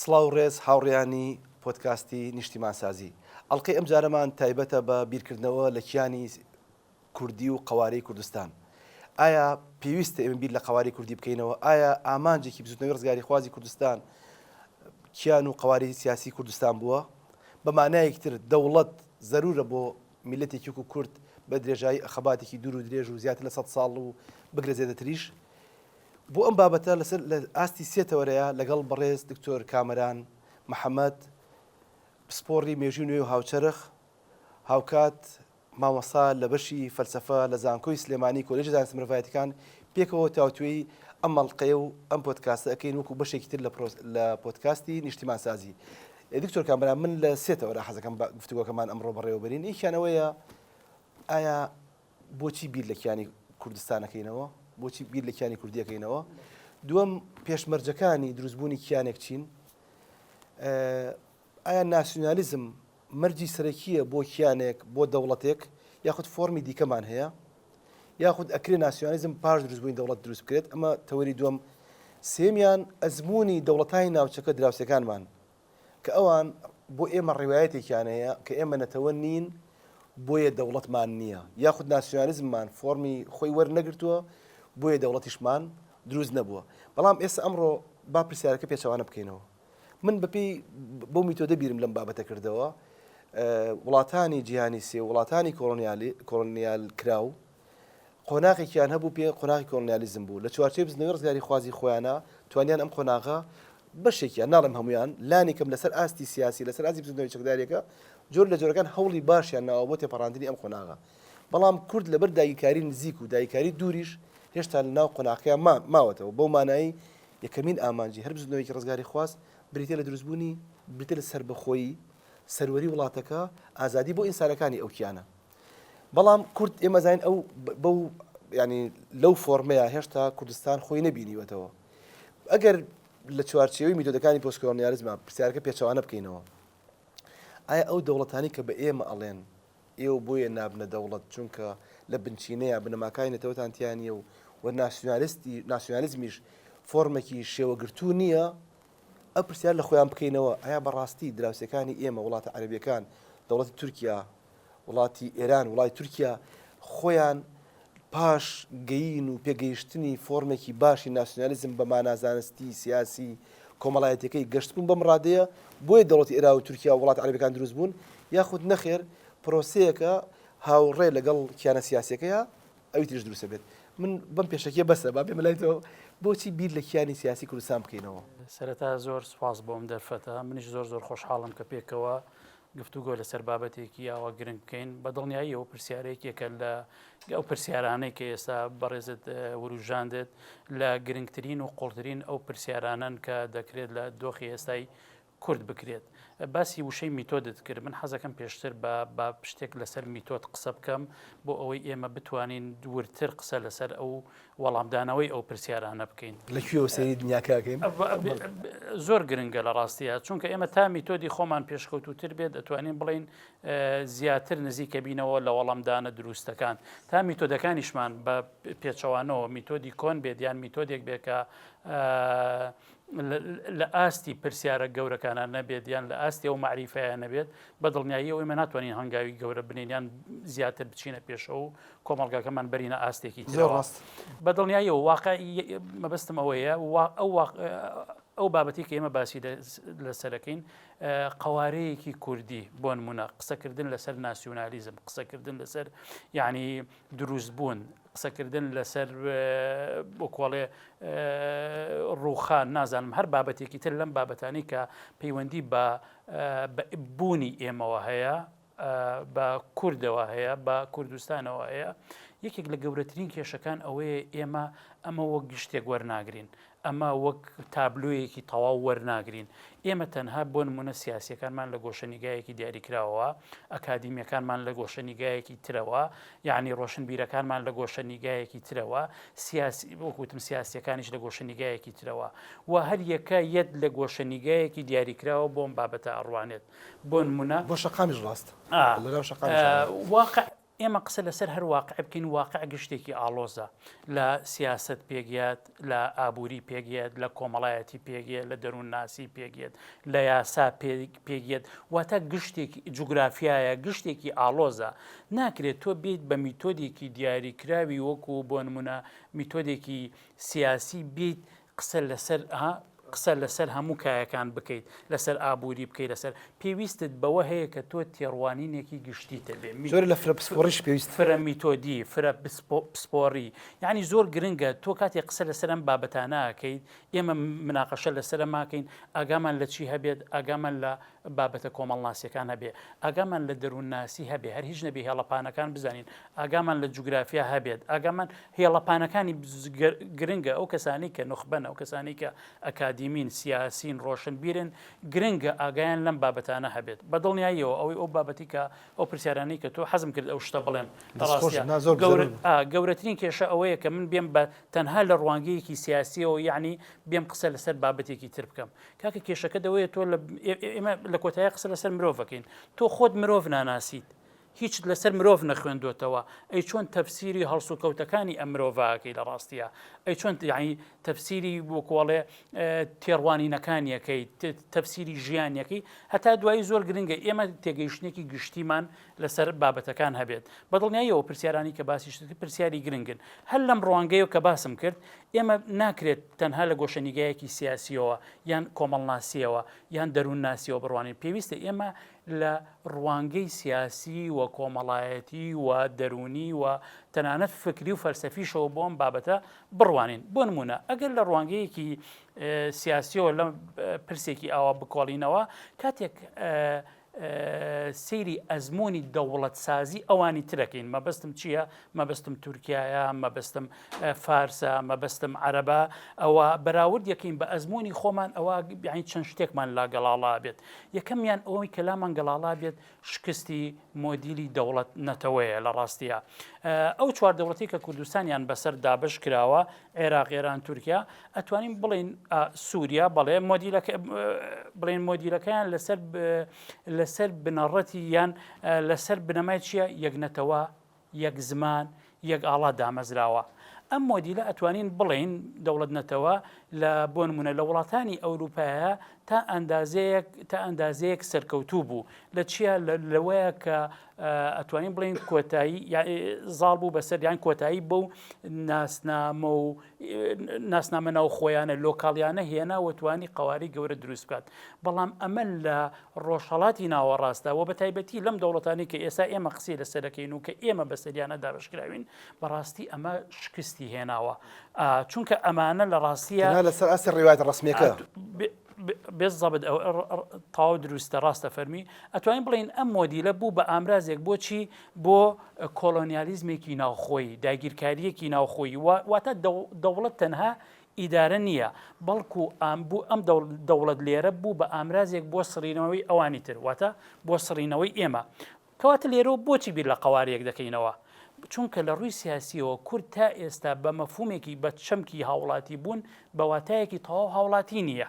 سڵاو ڕێز هاوڕێیانی پۆدکاستی نیشتیمانسازی. ئەڵقەی ئەمجارەمان تایبەتە بە بیرکردنەوە لە کیانی کوردی و قەوارەی کوردستان. ئایا پێویستە ئێمە بیر لە قەوارەی کوردی بکەینەوە؟ ئایا ئامانجێکی بزوتنەوەی ڕزگاریخوازی کوردستان کیان و قەوارەی سیاسی کوردستان بووە؟ بە مانایەکی تر دەوڵەت زەرورە بۆ میللەتێکی وەکو کورد بە درێژایی خەباتێکی دوور و درێژ و زیاتر لە سەد ساڵ و بگرە زێدەتریش؟ بۆ ئەم بابەتە لەسەر لە ئاستی سێ تەوەرەیە لەگەڵ بەڕێز دکتۆر کامەران محەمەد پسپۆڕی مێژووی نوێ و هاوچەرخ هاوکات مامۆستا لە بەشی فەلسەفە لە زانکۆی سلێمانی کۆلێژی زانستە مرۆڤایەتیەکان پێکەوە تاوتوێی ئەم ئەڵقەیە و ئەم پۆدکاستە ئەکەین وەکو بەشێکی تر لە پۆدکاستی نیشتیمانسازی. دکتۆر کامەران من لە سێ تەوەرە حەزەکەم گفتوگۆکەمان ئەمڕۆ بەڕێوە بەرین یەکیان ئەوەیە ئایا بۆچی بیر لە کیانی کوردستان ئەکەینەوە؟ بۆچی بیر لە کیانی کوردی ئەکەینەوە؟ دووەم پێشمەرجەکانی دروستبوونی کیانێک چین؟ ئایا ناسیونالیزم مەرجی سەرەکییە بۆ کیانێک، بۆ دەوڵەتێک، یاخود فۆرمی دیکەمان هەیە؟ یاخود ئەکرێ ناسیۆنالیزم پاش دروستبوونی دەوڵەت دروست بکرێت؟ ئەمە تەوەری دووەم. سێیەمیان ئەزموونی دەوڵەتانی ناوچەکە دراوسێکانمان کە ئەوان بۆ ئێمە ڕیوایەتێکیان هەیە کە ئێمە نەتەوە نین بۆیە دەوڵەتمان نییە یاخود ناسیۆنالیزممان فۆرمی خۆی وەرنەگرتووە بۆیە دەوڵەتیشمان دروست نەبووە. بەڵام ئێستا ئەمڕۆ با پرسیارەکە پێچەوانە بکەینەوە. من بەپێی بەو میتۆدە بیرم لەم بابەتە کردەوە، وڵاتانی جیهانی سێ و وڵاتانی کۆڵۆنیال کراو قۆناغێکیان هەبوو پێ قۆناغی کۆڵۆنیالیزم بوو لە چوارچێوەی بزوتنەوەی ڕزگاریخوازی خۆیانە توانیان ئەم قۆناغە بەشێکیان ناڵێم هەمویان لانی کەم لەسەر ئاستی سیاسی لەسەر ئاستی بزوتنەوەی چەکداریەکە جۆر لە جۆرەکان هەوڵی باشیان ناوە بۆ تێپەڕاندنی ئەم قۆناغە بەڵام کورد لەبەر داگیرکاری نزیک و داگیرکاری دووریش هێشتا لە ناو قۆناغەکەیان ماوەتەوە بەو مانایی یەکەمین ئامانجی هەر بزوتنەوەیەکی ڕزگاریخواز بریتیە لە دروستبوونی بریتیە لە سەربەخۆیی سەروەری وڵاتەکە ئازادی بۆ ئینسانەکانی ئەو کیانە بەڵام کورد ئێمە زانین ئەو بەو ینی لەو فۆرمەیە هێشتا کوردستان خۆی نەبینیوەتەوە ئەگەر لە چوارچێوەی میتۆدەکانی پۆستکۆلۆنیالیزما پرسیارەکە پێچەوانە بکەینەوە ئایا ئەو دەوڵەتانی کە بە ئێمە ئەڵێن ئێوە بۆیە نابنە دەوڵەت چونکە لە بنچینەیا بنەماکانی نەتەوەتان تیا نییە و و ناسیونالیستی ناسیونالیزمیش فۆرمێکی شێوەگرتوو نییە ئەو پرسیار لە خۆیان بکەینەوە ئایا بەڕاستی دراوسێکانی ئێمە وڵاتە عەرەبیەکان دەوڵەتی تورکیا وڵاتی ئێران وڵاتی تورکیا خۆیان پاش گەیین و پێگەیشتنی فۆرمێکی باشی ناسیونالیزم بە مانا زانستی، سیاسی، کۆمەڵایەتیەکەی گەشتبوون بەم ڕادەیە، بۆیە دەوڵەتی ئێران و تورکیا و وڵاتە عەرەبیەکان دروست بوون، یاخود نەخێر پرۆسەیەکە هاوڕێ لەگەڵ کیانە سیاسیەکەیا ئەوی تریش دروست ئەبێت. من بەم پێشەکیە بەسە با بێمە لای تۆ بۆچی بیر لە کیانی سیاسی کوردستان بکەینەوە؟ سەرەتا زۆر سوپاس بۆ ئەم دەرفەتە، منیش زۆر زۆر خۆشحاڵم کە پێکەوە گفتوگۆ لەسەر بابەتێکی ئاوا گرنگ بکەین بە دڵنیاییەوە پرسیارە یەکێکە لە ئەو پرسیارانەی کە ئێستا بەڕێزت وروژاندت لە گرنگترین و قوڵترین ئەو پرسیارانەن کە دەکرێت لە دۆخی ئێستای کورد بکرێت باسی وشەی میتۆدت کرد من حەزەکەم پێشتر بە بە شتێک لەسەر میتۆد قسە بکەم بۆ ئەوەی ئێمە بتوانین دوورتر قسە لەسەر ئەو وەڵامدانەوەی ئەو پرسیارانە بکەین. لە کوێوە سەیری دنیاکە ئەکەین؟ زۆر گرنگە لە ڕاستیە چونکە ئێمە تا میتۆدی خۆمان پێشکەوتوتر بێت دەتوانین بڵین زیاتر نزیکە بینەوە لە وەڵامدانە دروستەکان تا میتۆدەکانیشمان بە پێچەوانەوە میتۆدی کۆن بێت یان میتۆدێک بێت کە لە ئاستی پرسیارە گەورەکانە نەبێت یان لە ئاستی ئەو مەعریفەیە نەبێت بە دڵنیاییەوە ئێمە ناتوانین هەنگاوی گەورە بنێین یان زیاتر بچینە پێشەوە و کۆمەڵگاکەمان بەرینە ئاستێکی زۆر ڕاست بە دڵنیاییەوە واقع مەبەستم ئەوەیە ئەو ئەو بابەتی کە ئێمە باسی لەسەرەکەین قوارەیەکی کوردی بۆ نمونە قسەکردن لەسەر ناسیونالیزم قسەکردن لەسەر یعنی دروستبوون قسەکردن لەسەر بۆکۆڵێ ڕووخان نازانم هەر بابەتێکی تر لەم بابەتانی کە پەیوەندی بە بوونی ئێمەوە هەیە بە کوردەوە هەیە بە کوردستانەوە هەیە یەکێک لە گەورەترین کێشەکان ئەوەیە ئێمە ئەمە وەک گشتێک وەرناگرین ئەمە وەک تابلۆیەکی تەواو وەرناگرین. ئێمە تەنها بۆ نموونە سیاسییەکانمان لە گۆشەنیگایەکی دیاریکراوەوە، ئەکادیمییەکانمان لە گۆشەنیگایەکی ترەوە، یەعنی ڕۆشنبیرەکانمان لە گۆشەنیگایەکی ترەوە، سیاسی وەک وتم سیاسییەکانیش لە گۆشەنیگایەکی ترەوە و هەر یەکە یەت لە گۆشەنیگایەکی دیاریکراوە بۆ ئەم بابەتە ئەڕوانێت. بۆ نموونە. بۆ شەقامیش ڕاستە. ئا. لەناو شەقامیشا. واقع. ئێمە قسە لەسەر هەر واقع بکەین واقع گشتێکی ئاڵۆزە لە سیاسەت پێکیات لە ئابووری پێکیەت لە کۆمەڵایەتی پێکیە لە دەروونناسی پێکیەت لە یاسا پێکیەت واتە گشتێکی جوگرافیایە گشتێکی ئاڵۆزە ناکرێت تۆ بیت بە میتۆدێکی دیاریکراوی وەکو بۆ نمونە میتۆدێکی سیاسی بیت قسە لەسەر قسە لەسەر هەموو کایەکان بکەیت لەسەر ئابووری بکەیت لەسەر پێویستت بەوە هەیە کە تۆ تێڕوانینێکی گشتیت هەبێ. زۆر لە فرە پسپۆڕیش پێویست. فرە میتۆدی، فرە پسپۆڕی، یانی زۆر گرنگە تۆ کاتێک قسە لەسەر ئەم بابەتانە ئەکەیت، ئێمە مناقەشە لەسەر ئەمە ئەکەین، ئاگامان لە چی هەبێت، ئاگامان لە بابەتە کۆمەڵناسیەکان هەبێ، ئاگامان لە دەروونناسی هەبێ، هەر هیچ نەبێ هێڵە پانەکان بزانین، ئاگامان لە جوگرافیا هەبێت، ئاگامان هێڵە پانەکانی گرنگە، ئەو کەسانەی کە نوخبەن، ئەو کەسانەی کە ئەکادیمین، سیاسین، ڕۆشنبیرن، گرنگە ئاگایان لەم بابەتانە هەبێت. بە دڵنیاییەوە ئەوەی ئەو بابەتی کە ئەو پرسیارانەی کە تۆ حەزم کرد ئەو شتە بڵێم لە ڕاستیا گەورەترین کێشە ئەوەیە کە من بێم بە تەنها لە ڕوانگەیەکی سیاسیەوە یعنی بێم قسە لەسەر بابەتێکی تر بکەم کاکە کێشەکە دەوەیە تۆ ئێمە لە کۆتایی قسە لەسەر مرۆڤەکەین تۆ خۆت مرۆڤ ناناسیت هیچت لەسەر مرۆڤ نەخوێندۆتەوە ئەی چۆن تەفسیری هەڵسوکەوتەکانی ئەم مرۆڤە ئەکەی لە ڕاستیا ئەی چۆن یعنی تەفسیری وەکۆڵێ تێڕوانینەکانیەکەی تەفسیری ژیانیەکەی هەتا دوایی زۆر گرنگە ئێمە تێگەیشتنێکی گشتیمان لەسەر بابەتەکان هەبێت بەدڵنیاییەوە پرسیارانی کە باسیشت پرسیاری گرنگن هەر لەم ڕوانگەیەوە کە باسم کرد ئێمە ناکرێت تەنها لە گۆشەنیگایەکی سیاسیەوە یان کۆمەڵناسیەوە یان دەروونناسیەوە بڕوانین پێویستە ئێمە لە ڕوانگەی سیاسی و کۆمەڵایەتی و دەروونی و تەنانەت فکری و فەلسەفیشەوە بۆ ئەم بابەتە بڕوانین. بۆ نموونە ئەگەر لە ڕوانگەیەکی سیاسیەوە لە پرسێکی ئاوا بکۆڵینەوە، کاتێک سەیری ئەزموونی دەوڵەتسازی ئەوانی ترەکەین، مەبەستم چییە؟ مەبەستم تورکیایە، مەبەستم فارسە، مەبەستم عەرەبە، ئەوە بەراورد یەکەین بە ئەزموونی خۆمان ئەوە یانی چەند شتێکمان لا گەڵاڵا بێت. یەکەمیان ئەوەی کە لامان گەڵاڵا بێت شکستی مۆدیلی دەوڵەت نەتەوەیە لە ڕاستیە. ئەو چوار دەوڵەتی کە کوردستانیان بەسەر دابەش کراوە، عێراق، ئێران، تورکیا، ئەتوانین بڵێین سووریا بەڵێ مۆدیلەکە بڵێن مۆدیلەکەیان لەسەر لەسەر بنەڕەتی یان لەسەر بنەمای چییە یەک نەتەوە یەک زمان، یەک ئاڵا دامەزراوە. ئەم مۆدیلە ئەتوانین بڵێین دەوڵەت نەتەوە لە بۆ نمونە لە وڵاتانی ئەوروپایە تا ئەندازەیەک تا ئەندازەیەک سەرکەوتوو بوو لە چیا لەوەیە کە ئەتوانین بڵێین کۆتایی زاڵ بوو بەسەر یان کۆتایی بەو ناسنامە و ناسنامە ناوخۆیانە لۆکاڵیانە هێنا و توانی قەوارەی گەورە دروست بکات بەڵام ئەمە لە ڕۆژهەڵاتی ناوەڕاستدا و بە تایبەتی لەم دەوڵەتانی کە ئێستا ئێمە قسەی لەسەر دەکەین و کە ئێمە بەسەریانە دابەشکراوین بەڕاستی ئەمە شکستی هێناوە چونکە ئەمانە لە ڕاستیە لەسەر ئاستی ڕیوایەتە ڕەسمیەکە بێزەبت تەواو دروستە ڕاستە فەرمی ئەتوانین بڵین ئەم مۆدیلە بوو بە ئامرازێک بۆچی بۆ کۆلۆنیالیزمێکی ناوخۆیی، داگیرکارییەکی ناوخۆیی، واتە دەوڵەت تەنها ئیدارە نییە، بەڵکو ئەم دەوڵەت لێرە بوو بە ئامرازێک بۆ سڕینەوەی ئەوانی تر، واتە بۆ سڕینەوەی ئێمە. کەواتە لێرەوە بۆچی بیر لە قەوارەیەک دەکەینەوە؟ چونکە لە ڕووی سیاسییەوە کورد تا ئێستا بە مەفهومێکی بە چەمکی هاوڵاتیبوون بە واتایەکی تەواو هاوڵاتی نییە.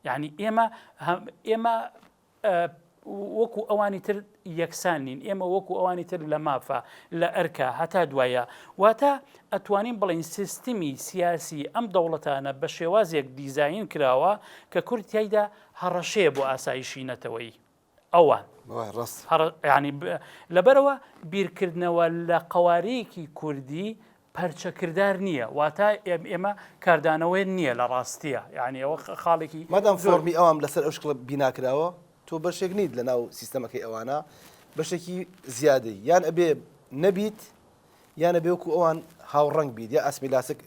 یعنی ئێمە ئێمە وەکو ئەوانی تر یەکسان نین ئێمە وەکو ئەوانی تر لە مافە لە ئەرکە هەتا دوایە واتە ئەتوانین بڵین سیستمی سیاسی ئەم دەوڵەتانە بە شێوازێک دیزاین کراوە کە کورد تیایدا هەڕەشەیە بۆ ئاسایشی نەتەوەیی ئەوان ینی لەبەرەوە بیرکردنەوە لە قوارەیەکی کوردی پەرچەکردار نییە واتە ئێمە کاردانەوەی نییە لە ڕاستیە یعنی ئەوە خاڵێکی مادام فۆرمی ئەوان لەسەر ئەو شکڵە بیناکراوە تۆ بەشێک نیت لە ناو سیستەمەکەی ئەوانە بەشێکی زیادەی یان ئەبێ نەبیت یان ئەبێ وەکو ئەوان هاوڕەنگ بیت یا ئاسمیلاسک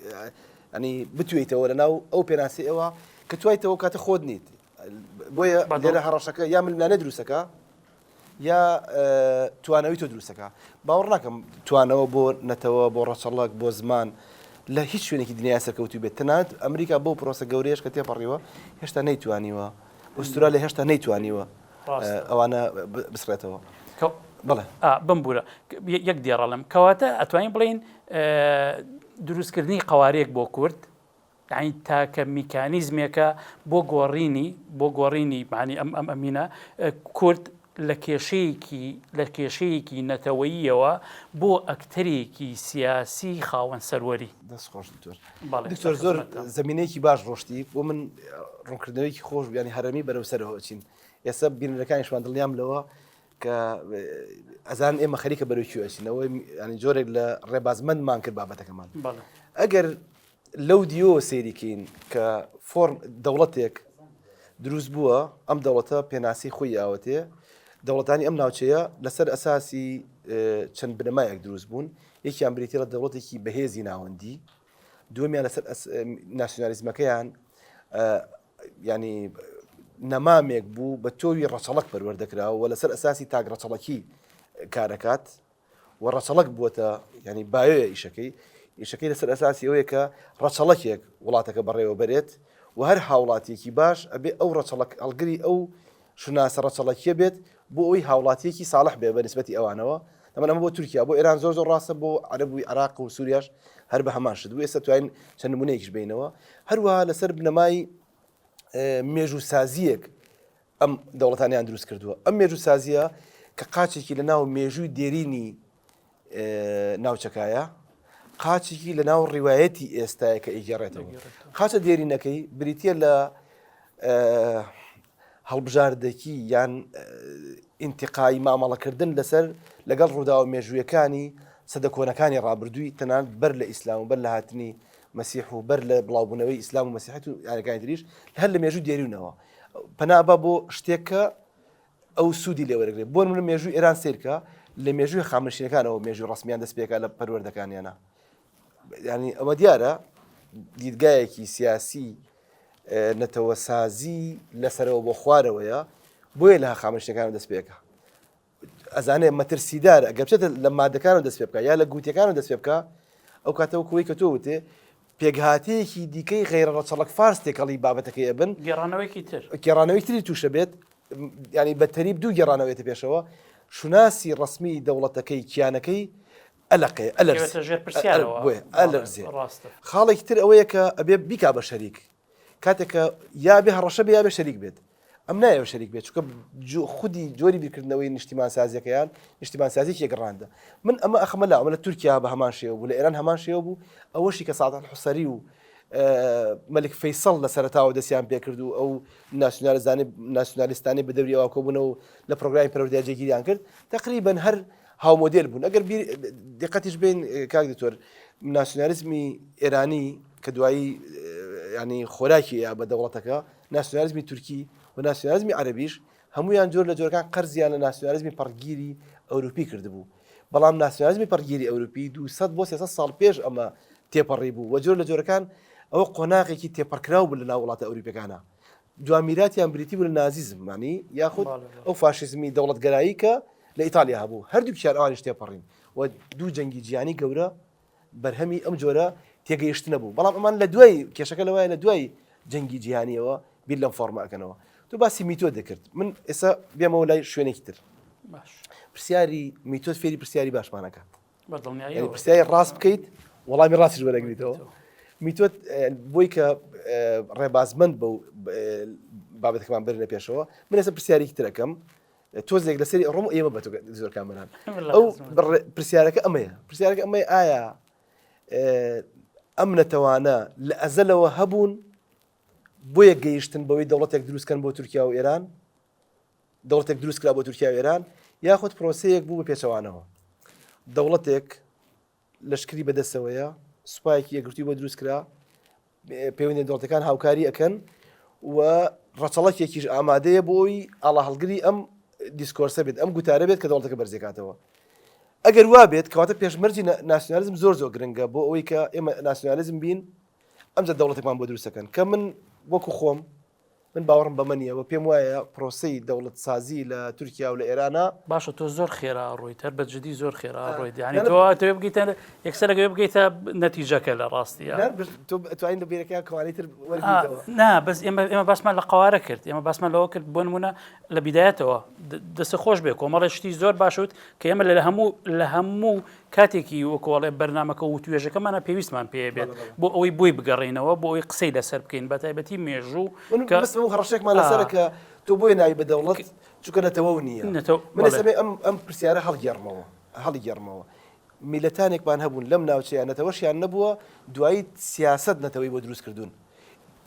ئەنی بتوێیتەوە لە ناو ئەو پێناسی ئەوە کە توایتەوە کاتە خۆت نیت بۆیە لێرە هەڕەشەکە یا ململانێ دروستەکە یا توانەوەی تۆ دروستەکە باوەڕ ناکەم توانەوە بۆ نەتەوە بۆ ڕەچەڵەک بۆ زمان لە هیچ شوێنێکی دنیا سەرکەوتوو بێت تەنانەت ئەمریکا بۆ پرۆسە گەورەیەش کە تێپەڕیوە هێشتا نەیتوانیوە ئوسترالیا هێشتا نەیتوانیوە ئەوانە بسڕێتەوە بڵێ بمبوورە یەک دێڕەڵم کەواتە ئەتوانین بڵین دروستکردنی قوارێک بۆ کورد یانی تاکە میکانیزمێکە بۆ گۆڕینی بۆ گۆڕینی معنی ئەم ئەم ئەمینە کورد. لە کێشەیەکی لە کێشەیەکی نەتەوەییەوە بۆ ئەکتەرێکی سیاسی خاوەن سەروەری. دەست خۆش دکتۆر. بەڵێ دکتۆر زۆر زەمینەیەکی باش ڕۆشتی بۆ من ڕوونکردنەوەیەکی خۆش بوو یانی هەرەمی بەرەو سەرەوە ئەچین ئێستا بینەرەکانیشمان دڵنیام لەوە کە ئەزان ئێمە خەریکە بەرەو کوێ ئەچینەوە ینی جۆرێک لە ڕێبازمەندمان کرد بابەتەکەمان ئەگەر لەو دیوەوە سەیری کەین کە فۆرم دەوڵەتێک دروست بووە ئەم دەوڵەتە پێناسی خۆی یاوەتێ دەوڵەتانی ئەم ناوچەیە لەسەر ئەساسی چەند بنەمایەک دروست بوون یەکیان بریتە لە دەوڵەتێکی بەهێزی ناوەندی دووەمیان لەسەر ناسیۆنالیزمەکەیان ینی نەمامێک بوو بە تۆوی ڕەچەڵک پەروەردەکرا و لەسەر ئەساسی تاک ڕەچەڵەکی کارەکات و ڕەچەڵەک بووەتە ینی بایۆیە ئیشەکەی ئیشەکەی لەسەر ئەساسی ئەوەیە کە ڕەچەڵەکێک وڵاتەکە بەڕێوە بەرێت و هەر هاوڵاتیەکی باش ئەبێ ئەو ڕەچەڵک هەڵگری ئەو شوناسە ڕەچەڵەکیە بێت بۆ ئەوی هاوڵاتیەکی ساڵح بێ بە نسبەتی ئەوانەوە ئەمە ئەمە بۆ تورکیا بۆ ئێران زۆر زۆر ڕاستە بۆ عەرەب و عراق و سووریاش هەر بە هەمان شت بوو ئێستا توانین چەند نمونەیەکیش بینەوە هەروەها لەسەر بنەمای مێژووسازیەک ئەم دەوڵەتانیان دروست کردووە. ئەم مێژووسازییە کە قاچێکی لە ناو مێژووی دێرینی ناوچەکایە، قاچێکی لە ناو ڕیوایەتی ئێستایە کە ئەیگێڕێتەوە. قاچە دێرینەکەی بریتییە لە هەڵبژاردەکی یان ئینتقایی مامەڵەکردن لەسەر لەگەڵ ڕووداوە مێژوویەکانی سەدە کۆنەکانی ڕابردووی تەنانەت بەر لە ئیسلام و بەر لە هاتنی مەسیح و بەر لە بڵاوبوونەوەی ئیسلام و مەسیحەت و یارەکانی تریش هەر لە مێژوو دێرینەوە پەنا ئەبا بۆ شتێک کە ئەو سوودی لێ وەرەگرێت بۆ نمونە مێژووی ئێران سیرکە لە مێژووی خامنشینەکانەوە مێژوو ڕسمیان دەست پێکا لە پەروەردەکانیانە ینی ئەوە دیارە دیدگایەکی سیاسی نەتەوەسازی لەسەرەوە بۆ خوارەوەیە بۆیە لە هەخامنشینەکان دەست پێکە ئەزانێ مەترسیدارە ئەگەر بچێتە لە مادەکانەوە دەست پێ بکا یا لە گوتیەکانەوە دەست پێ بکا ئەو کاتە وەکو ئەوەی کە تۆ وتێ پێکهاتەیەکی دیکەی غەیرە ڕەچەڵەک فارس تێکەڵی بابەتەکەی ئەبن گێڕانەوەیەکی تر گێڕانەوەی تری تووشە بێت ینی بە تەریب دوو گێڕانەوەێتە پێشەوە شوناسی ڕسمی دەوڵەتەکەی کیانەکەی ئەلەقێ ئەلەرزێ ژێر پرسیارەوە ئەلەرزێ ڕاستە خاڵێکی تر ئەوەیە کە ئەبێ بیکا بە شەریک کاتێک کە یا بێ هەڕەشە بێ یا بێ شەریک بێت ئەم نایەوە شەریک بێت چونکە خودی جۆری بیرکردنەوەی نیشتیمانسازیەکەیان نیشتیمانسازیەکی یەکڕاندە من ئەمە ئەخمە لا ئەمە لە تورکیا بە هەمان شێوە بوو لە ئێران هەمان شێوە بوو ئەوەشی کە سادات حوسەری و مەلیک فەیسەڵ لە سەرەتاوە دەستیان پێکرد و ئەو ناسیونالیزانی ناسیونالیستانی بە دەوری ئەوە کۆبوونەوە و لە پرۆگرامی پەروەردەیا جێگیریان کرد تقریبا هەر هاومۆدێل بوون ئەگەر دیقەتیش بین کاک دکتۆر ناسیونالیزمی ئێرانی کە دوایی ینی خۆراکی یا بە دەوڵەتەکە ناسیونالیزمی تورکی و ناسیونالیزمی عەرەبیش هەمویان جۆر لە جۆرەکان قەرزیان لە ناسیونالیزمی پەڕگیری ئەوروپی کردبوو بەڵام ناسیونالیزمی پەڕگیری ئەوروپی 200 بۆ 300 ساڵ پێش ئەمە تێپەڕی بوو و جۆر لە جۆرەکان ئەوە قۆناغێکی تێپەڕکراو بوو لە ناو وڵاتە ئەوروپیەکانە دوا میراتیان بریتی بوو لە نازیزم مانی یاخود ئەو فاشیزمی دەوڵەتگەرایی کە لە ئیتالیا هەبوو هەردووکیان ئەوانیش تێپەڕین و دوو جەنگی جیهانی گەورە بەرهەمی ئەم جۆرە تێگەیشتنە بوو بەڵام ئەمان لە دوای کێشەکە لەوایە لە دوای جەنگی جیهانیەوە بیر لەم فۆرمە ئەکەنەوە تۆ باسی میتۆد دەکرد من ئێستا بێمەوە لای شوێنێکی تر باش پرسیاری میتۆد فێری پرسیاری باشمانەکات بەدڵنیاییەوە پرسیاری ڕاست بکەیت وەڵامی ڕاستیش وەرەگریتەوە میتۆد بۆی کە ڕێبازمەند بە بابەتەکەمان برنە پێشەوە من ئێستا پرسیارێکی ترەکەم تۆزێک لەسەری ڕۆم ئێمە بە زۆر کامەران ئەو پرسیارەکە ئەمەیە پرسیارەکە ئەمەی ئایا ئەم نەتەوانە لە ئەزەلەوە هەبوون بۆیە گەیشتن بەوەی دەوڵەتێک دروستکەن بۆ تورکیا و ئێران دەوڵەتێک دروست کرا بۆ تورکیا و ئێران یاخود پرۆسەیەک بوو بە پێچەوانەوە دەوڵەتێک لەشکری بەدەستەوەیە سوپایەکی یەکگرتووی بۆ دروست کرا پەیوەندی دەوڵەتەکان هاوکاری ئەکەن و ڕەچەڵەکێکیش ئامادەیە بۆ ئەوی ئاڵاهەڵگری ئەم discourse ە بێت ئەم گوتارە بێت کە دەوڵەتەکە بەرزێکاتەوە ئەگەر وا بێت کەواتە پێشمەرجی ناسیۆنالیزم زۆر زۆر گرنگە بۆ ئەوەی کە ئێمە ناسیۆنالیزم بین ئەمجا دەوڵەتێکمان بۆ دروستەکەن کە من وەکو خۆم من باوەڕم بەمە نییە و پێم وایە پرۆسەی دەوڵەتسازی لە تورکیا و لە ئێرانە. باشە تۆ زۆر خێرا ئەڕۆیت هەر بە جدی زۆر خێرا ئەڕۆیت یانی تۆ ئەتەوێ بگەیتە یەکسەر ئەگەر بگەیتە نەتیجەکە لە ڕاستیە تۆ ئەتوانین لە بیرەکە کەوانەی تر وەرگریتەوە نا بەس ئێمە ئێمە باسمان لە قەوارە کرد ئێمە باسمان لەوە کرد بۆ نمونە لە بیدایەتەوە دەست خۆش بێ کۆمەڵێ شتی زۆر باشوت کە ئێمە لە هەموو لە هەموو کاتێکی وەکۆڵێ بەرنامەکە و وتوێژەکەمانە پێویستمان پێ بێت بۆ ئەوەی بۆی بگەڕێینەوە بۆ ئەوەی قسەی لەسەر بکەین بە تایبەتی مێژوو کە هەڕەشێکمان لەسەرە کە. تۆ بۆیە ناوی بە دەوڵەت چونکە نەتەوە نییە. نەتەوە، من بەڵێ. ئێستا ئەم ئەم پرسیارە هەڵگێڕمەوە هەڵیگێڕمەوە. میللەتانێکمان هەبوون لەم ناوچەیە نەتەوەشیان نەبووە دوایی سیاسەت نەتەوەی بۆ دروست کردوون.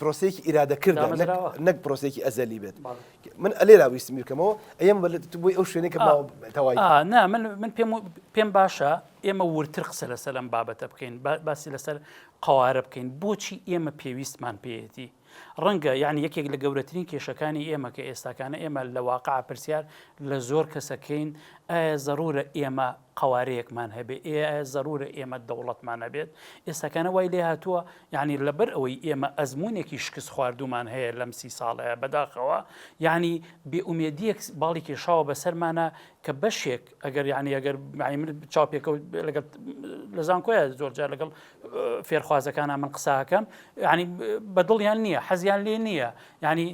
پرۆسەیەکی ئیرادەکردە نەک دامەزراوە. نەک پرۆسەیەکی ئەزەلی بێت. بەڵێ. من ئەلێرا ویستم بیر بکەمەوە ئەیەم بە بۆی ئەو شوێنەی کە ئا ماوە تەوای. ئا نا من من پێم پێم باشە ئێمە وردتر قسە لەسەر ئەم بابەتە بکەین باسی لەسەر قەوارە بکەین بۆچی ئێمە پێویستمان پێیەتی ڕەنگە یعنی یەکێک لە گەورەترین کێشەکانی ئێمە کە ئێستاکانە ئێمە لە واقع پرسیار لە زۆر کەسەکەین ئایا زەرورە ئێمە قوارەیەکمان هەبێ ئێ زەرورە ئێمە دەوڵەتمان هەبێت ئێستاکانە وای لێ هاتووە یعنی لەبەر ئەوەی ئێمە ئەزمونێکی شکست خواردومان هەیە لەم سی ساڵەیە بەداخەوە یعنی بێئومێدیەک باڵی کێشاوە بەسەرمانە کە بەشێک ئەگەر یعنی ئەگەر یعنی من چاوپێکەوت لەگەڵ لە زانکۆیە زۆر جار لەگەڵ فێرخوازەکانە من قساکەم یعنی بەدڵیان نییە حەزیان لێ نییە یعنی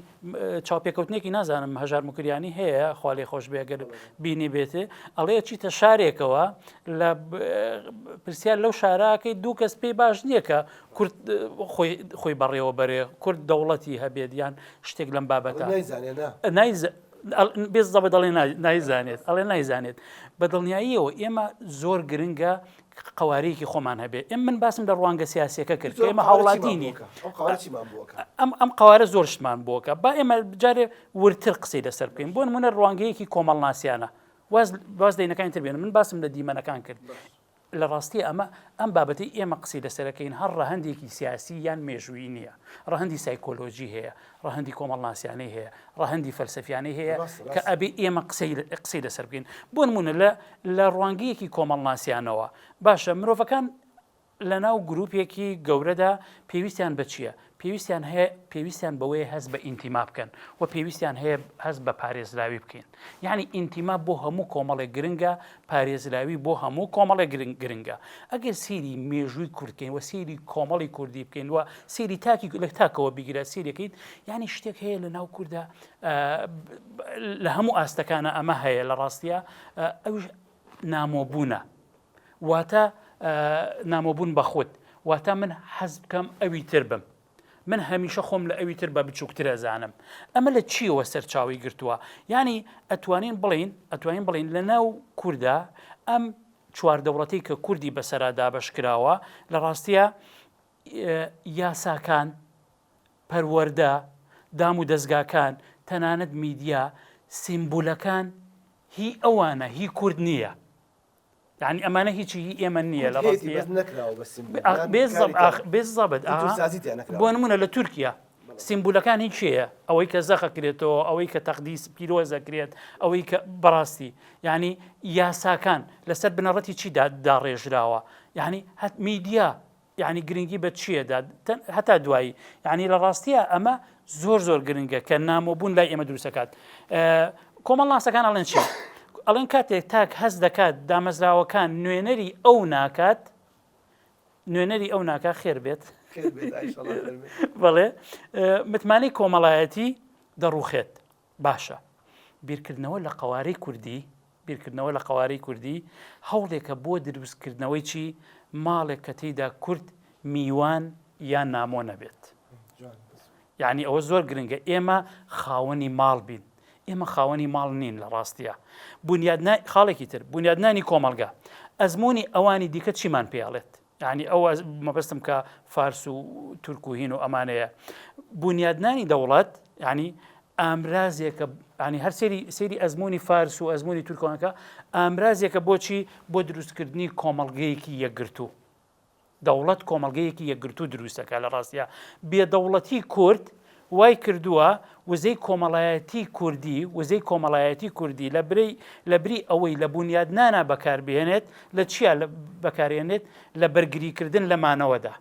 چاوپێکەوتنێکی نازانم هەژار مکریانی هەیە خوا لێ خۆش بێ گەر بینی بێتێ ئەڵێ چیتە شارێکەوە لە پرسیار لەو شاراکەی دوو کەس پێی باش نییە کە کورد خۆی خۆی بەڕێوە بەرێ کورد دەوڵەتی هەبێت یان شتێک لەم بابەتە نایزانێت بێزەبە دەڵێ نایزانێت ئەڵێ نایزانێت بە دڵنیاییەوە ئێمە زۆر گرنگە قوارەیەکی خۆمان هەبێ ئێم من باسم لە ڕوانگە سیاسەکە کرد ئێمە هاوڵاتی نین ئەم ئەم قوارە زۆر شتمان بۆکە با ئێمە جارێ ورتر قسەی لەسەر بکەین بۆ نمونە ڕوانگەیەکی کۆمەڵناسیانە واز واز دەینەکانی تر بێنم من باسم لە دیمەنەکان کرد لە ڕاستی ئەمە ئەم بابەتەی ئێمە قسەی لەسەرەکەین هەر ڕەهەندێکی سیاسی یان مێژوویی نییە، ڕەهەندی سایکۆلۆژی هەیە، ڕەهەندی کۆمەڵناسیانەی هەیە، ڕەهەندی فەلسەفیانەی هەیە کە ئەبێ ئێمە قسەی قسەی لەسەر بکەین. بۆ نموونە لە لە ڕوانگەیەکی کۆمەڵناسیانەوە باشە مرۆڤەکان لەناو گروپێکی گەورەدا پێویستیان بە چییە؟ پێویستیان هەیە پێویستیان بەوەیە هەست بە ئینتیما بکەن و پێویستیان هەیە هەست بە پارێزراوی بکەین یعنی ئینتیما بۆ هەموو کۆمەڵێک گرنگە پارێزراوی بۆ هەموو کۆمەڵێک گرنگ گرنگە ئەگەر سیری مێژووی کوردکەین و سیری کۆمەڵی کوردی بکەین و سیری تاکی لە تاکەوە بیگرە سیرەکەیت یعنی شتێک هەیە لە ناو کووردا لە هەموو ئاستەکانە ئەمە هەیە لە ڕاستە ئەوش نامۆبوونە واتە نامۆبوون بە خود، واتە من حەز بکەم ئەوی تر بم. من هەمیشە خۆم لە ئەوی تر بە بچووکتر ئەزانم. ئەمە لە چییەوە سەرچاوەی گرتووە؟ یانی ئەتوانین بڵێین ئەتوانین بڵێین لە ناو کوردا ئەم چوار دەوڵەتەی کە کوردی بەسەرا دابەش کراوە لە ڕاستییا یاساکان، پەروەردە، دام و دەزگاکان، تەنانەت میدیا، سیمبولەکان هی ئەوانە، هی کورد نییە. یعنی ئەمانە هیچی هی ئێمە نییە لە ڕاستی ڕاستیە بەس نەکراوە بە سیمبول یان کاری تیا- بالضبط کولتوورسازی تیا نەکراوە. بۆ نمونە لە تورکیا سیمبولەکان هی کێیە ئەوەی کە زەخە کرێتەوە ئەوەی کە تەقدیس پیرۆزە کرێت ئەوەی کە بەڕاستی یعنی یاساکان لەسەر بنەڕەتی چی داڕێژراوە یعنی هەت میدیا یانی گرنگی بە چییە دا هەتا دوایی یانی لە ڕاستیە ئەمە زۆر زۆر گرنگە کە نامۆبوون لای ئێمە دروستەکات کۆمەڵناسەکان ئەڵێن چی ئەڵێن کاتێک تاک هەست دەکات دامەزراوەکان نوێنەری ئەو ناکات نوێنەری ئەو ناکات خێر بێت بەڵێ متمانەی کۆمەڵایەتی دەڕوخێت باشە بیرکردنەوە لە قەوارەی کوردی بیرکردنەوە لە قەوارەی کوردی هەوڵێکە بۆ دروستکردنەوەی چی ماڵێک کە تێیدا کورد میوان یان نامۆ نەبێت یعنی ئەوە زۆر گرنگە ئێمە خاوەنی ماڵ بین ئێمە خاوەنی ماڵ نین لە ڕاستیە بنیادنا خاڵێکی تر بنیادنانی کۆمەڵگە ئەزمموی ئەوانی دیکە چیمان پێڵێت یانی ئەو مەبەستم کە فارس و تورک و هین و ئەمانەیە بونیادنانی دەوڵەت ینی ئامرازێکە ینی هەر سێری سێری ئەزمموی فارس و ئەزمموی تورکۆنەکە ئامرازێکە بۆچی بۆ دروستکردنی کۆمەڵگەیەکی یەکگرتوو دەوڵەت کۆمەڵگەیەکی یەکگرتوو دروستەکە لە ڕاستە بێدەوڵەتی کورد وای کردووە وزەی کۆمەڵایەتی کوردی وزەی کۆمەڵایەتی کوردی لە برەی لە بری ئەوەی لە بونیادنانا بەکار بهێنێت لە چیا بەکارێنێت لە بەرگریکردن لە مانەوەدا.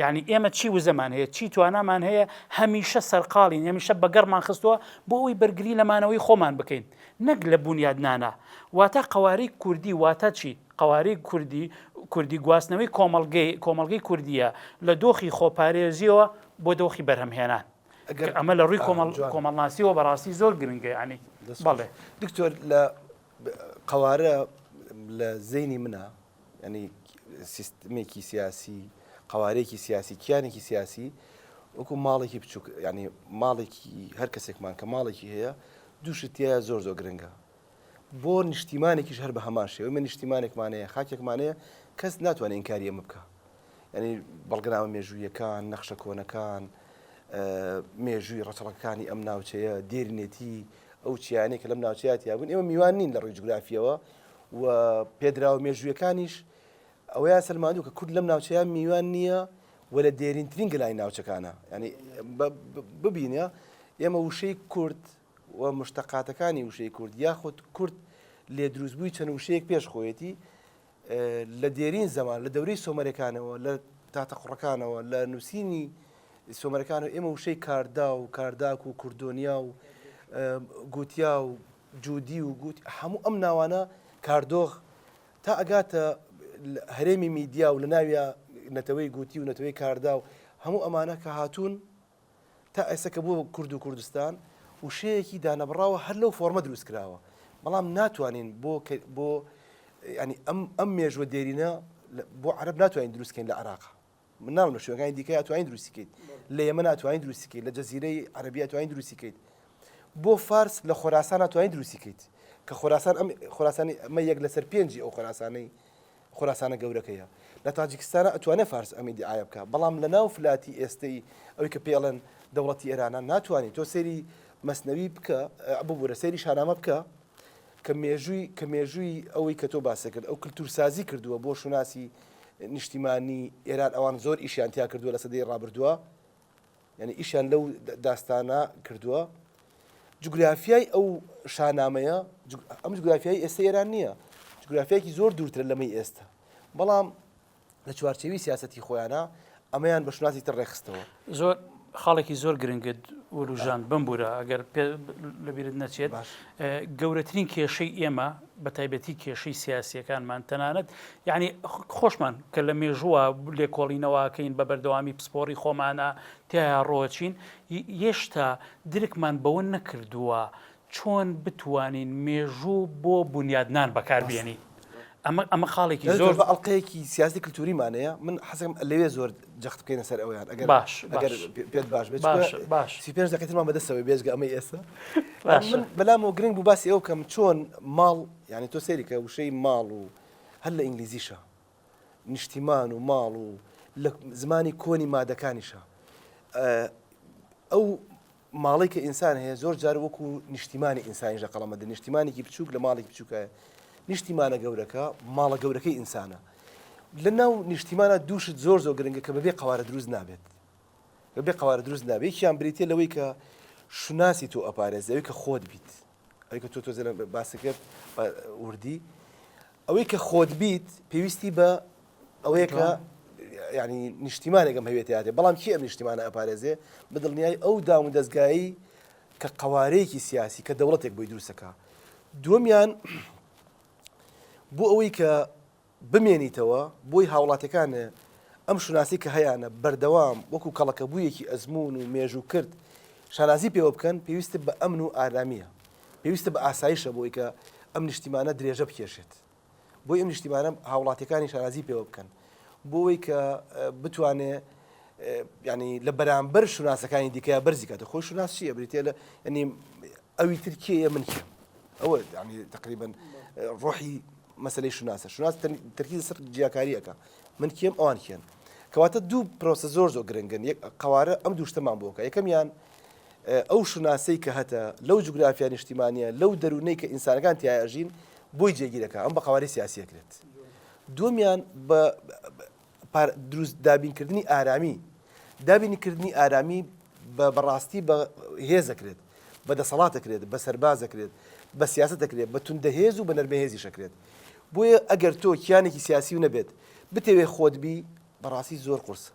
یعنی ئێمە چی وزەمان هەیە چی توانامان هەیە هەمیشە سەرقاڵین هەمیشە بەگەڕمان خستووە بۆ ئەوی بەرگری لە مانەوەی خۆمان بکەین نەک لە بونیادنانا واتە قەوارەی کوردی واتە چی قەوارەی کوردی کوردی گواستنەوەی کۆمەڵگەی کۆمەڵگەی کوردیە لە دۆخی خۆپارێزیەوە بۆ دۆخی بەرهەمهێنان ئەگەر ئەمە لە ڕووی کۆمەڵ جوان. کۆمەڵناسیەوە بەڕاستی زۆر گرنگە یعنی دەست بەڵێ خۆش. دکتۆر لە قەوارە لە زەینی منە ینی سیستمێکی سیاسی قوارێکی سیاسی کیانێکی سیاسی. وەکو ماڵێکی بچووک یانی ماڵێکی هەر کەسێکمان کە ماڵێکی هەیە دوو شت تیایە زۆر زۆر گرنگە بۆ نیشتیمانێکیش هەر بە هەمان شێوە ئێمە نیشتیمانێکمان هەیە خاکێکمان هەیە کەس ناتوانێت ئینکاری ئەمە بکە یعنی بەڵگەنامە مێژوویەکان نەخشە کۆنەکان مێژووی ڕەچەڵەکانی ئەم ناوچەیە دێرینێتی ئەو چیانەی کە لەم ناوچەیە تیابوون ئێمە میوان نین لە ڕووی جوگرافیەوە و پێدراوە مێژوویەکانیش ئەوەیان سەلماندوو کە کورد لەم ناوچەیە میوان نییە و لە دێرینترین گەلانی ناوچەکانە ینی ببینە ئێمە وشەی کورد و مشتەقاتەکانی وشەی کورد یاخود کورد لێ دروستبووی چەند وشەیەک پێش خۆیەتی لە دێرین زەمان لە دەورەی سۆمەرەکانەوە لە تاتەقڕەکانەوە لە نووسینی سۆمەرەکان و ئێمە وشەی کاردا و کارداک و کوردۆنیا و گوتیا و جودی و گوت هەموو ئەم ناوانە کاردۆغ تا ئەگاتە هەرێمی میدیا و لە ناویا نەتەوەی گوتی و نەتەوەی کاردا و هەموو ئەمانە کە هاتوون تا ئێستا کە بووە کورد و کوردستان وشەیەکی دانەبڕاوە هەر لەو فۆرمە دروست کراوە بەڵام ناتوانین بۆ بۆ ینی ئەم ئەم مێژوە دێرینە بۆ عەرەب ناتوانین دروستکەین لە عراق من ناڵم لە شوێنەکانی دیکە ئەتوانین دروستی کەیت لە یەمەن ئەتوانین دروستی کەیت لە جەزیرەی عەرەبی ئەتوانین دروستی کەیت بۆ فارس لە خۆراسان ئەتوانین دروستی کەیت کە خۆراسان ئەم خۆراسانی ئەمە یەک لەسەر پێنجی ئەو خۆراسانەی خۆراسانە گەورەکەیە لە تاجیکستانە ئەتوانێت فارس ئەم ئیدعایە بکە بەڵام لە ناو فلاتی ئێستەی ئەوەی کە پێڵێن دەوڵەتی ئێرانە ناتوانانی تۆ سەیری مەسنەوی بکە ببوورە سەیری شانامە بکە کە مێژووی کە مێژووی ئەوەی کە تۆ باست کرد ئەو کلتورسازی کردووە بۆ شوناسی نیشتیمانی ئێران ئەوان زۆر ئیشیان تیا کردووە لە سەدەی ڕابردووە یعنی ئیشیان لەو داستانە کردووە جوگرافیای ئەو شانامەیە ئەم جوگرافیای ئێستا ئێران نییە جوگرافیایەکی زۆر دوورترە لەمەی ئێستا بەڵام لە چوارچێوی سیاسەتی خۆیانە ئەمەیان بە شوناسی تر ڕێکخستەوە. زۆر خاڵێکی زۆر گرنگت وروژاند بمبورە ئەگەر لەبیرت نەچێت گەورەترین کێشەی ئێمە بە تایبەتی کێشەی سیاسیەکانمان تەنانەت یعنی خۆشمان کە لە مێژووە لێکۆڵینەوەکەین بە بەردەوامی پسپۆڕی خۆمانە تیا ڕۆچین یێشتا درکمان بەوە نەکردووە چۆن بتوانین مێژوو بۆ بونیادنان بەکار بێنین؟ ئەمە ئەمە خاڵێکی زۆر بە ئەڵلقەیەکی سیاسی کللتوریمان هەیە من حەزم لەوێ زۆر جەخت بکەینە سەر ئەویان ئەگەر باش ئەگەر پێت باش بێت باش باش سی پێنج دەقیقەی ترمان بەدەستەوەی بێجگە ئەمەی ئێستا من بەلامەوە گرنگ بوو باسی ئەو کەم چۆن ماڵ یعنی تۆ سەیری کە وشەی ماڵ و هەر لە ئینگلیزیشە نیشتیمان و ماڵ و لە زمانی کۆنی مادەکانیشە ئەو ماڵەی کە ئینسان هەیە زۆر جار وەکو نیشتیمانی ئینسانیش لە قەڵەمە دەن، نیشتیمانێکی بچووک لە ماڵێکی بچووکایە، نیشتیمانە گەورەکە ماڵە گەورەکەی ئینسانە. لە ناو نیشتیمانە دوو شت زۆر زۆر گرنگە کە بەبێ قەوارە دروست نابێت. بەبێ قەوارە دروست نابێت. یەکیان بریتیە لەوەی کە شوناسی تۆ ئەپارێزێ، ئەوەی کە خۆت بیت. ئەوەی کە تۆ تۆزێ باست کرد بە وردی. ئەوەی کە خۆت بیت پێویستی بە ئەوەیە کە ینی نیشتیمانێک ئەم هەوێتە یادێ بەڵام کی ئەم نیشتیمانە ئەپارێزێ بە دڵنیای ئەو دام و دەستگایی کە قەوارەیەکی سیاسی کە دەوڵەتێک بۆی دروستەکە دووەمیان بۆ ئەوەی کە بمێنیتەوە بۆی هاوڵاتەکان ئەم شوناسی کە هەیەە بەردەوام وەکو کەڵەکەبوویەکی ئەزمون و مێژوو کرد شانازی پێوە بکەن پێویستە بە ئەمن و ئارامیە پێویستە بە ئاسایشە بۆی کە ئەم نیشتیمانە درێژە بکێشێت بۆی ئەم نیشتیمانە هاوڵاتیەکانی شانازی پێوە بکەن بۆی کە بتوانێ ینی لە بەرامبەر شوناسەکانی دیکە بەرزی کاتە خۆی شوناس چییە بریتە لە ینی ئەوی ترکیە من کێم ئەوە ینی تقریبا ڕۆحی مەسلەی شوناسە شوناس تەرکیز سەر جیاکاریەکە من کێم ئەوان کێن کەواتە دوو پرۆسە زۆر زۆر گرنگن یەک قوارە ئەم دوو شتەمان بۆکە یەکەمیان ئەو شوناسەی کە هەتە لەو جوگرافیا نیشتیمانیە لەو دەروونەی کە ئینسانەکان تیایا ئەژین بۆی جێگیرەکە ئەم بە قەوارەی سیاسی ئەکرێت دووەمیان بە دروست دابینکردنی ئارامی دابینکردنی ئارامی بە بەڕاستی بە هێز دەکرێت بە دەسەڵات دەکرێت بە سەرباز دەکرێت بە سیاست دەکرێت بە توندە هێز و بە نەرمە هێزیش دەکرێت بۆیە ئەگەر تۆ کیانێکی سیاسی و نەبێت بتەوێ خۆت بی بەڕاستی زۆر قورسە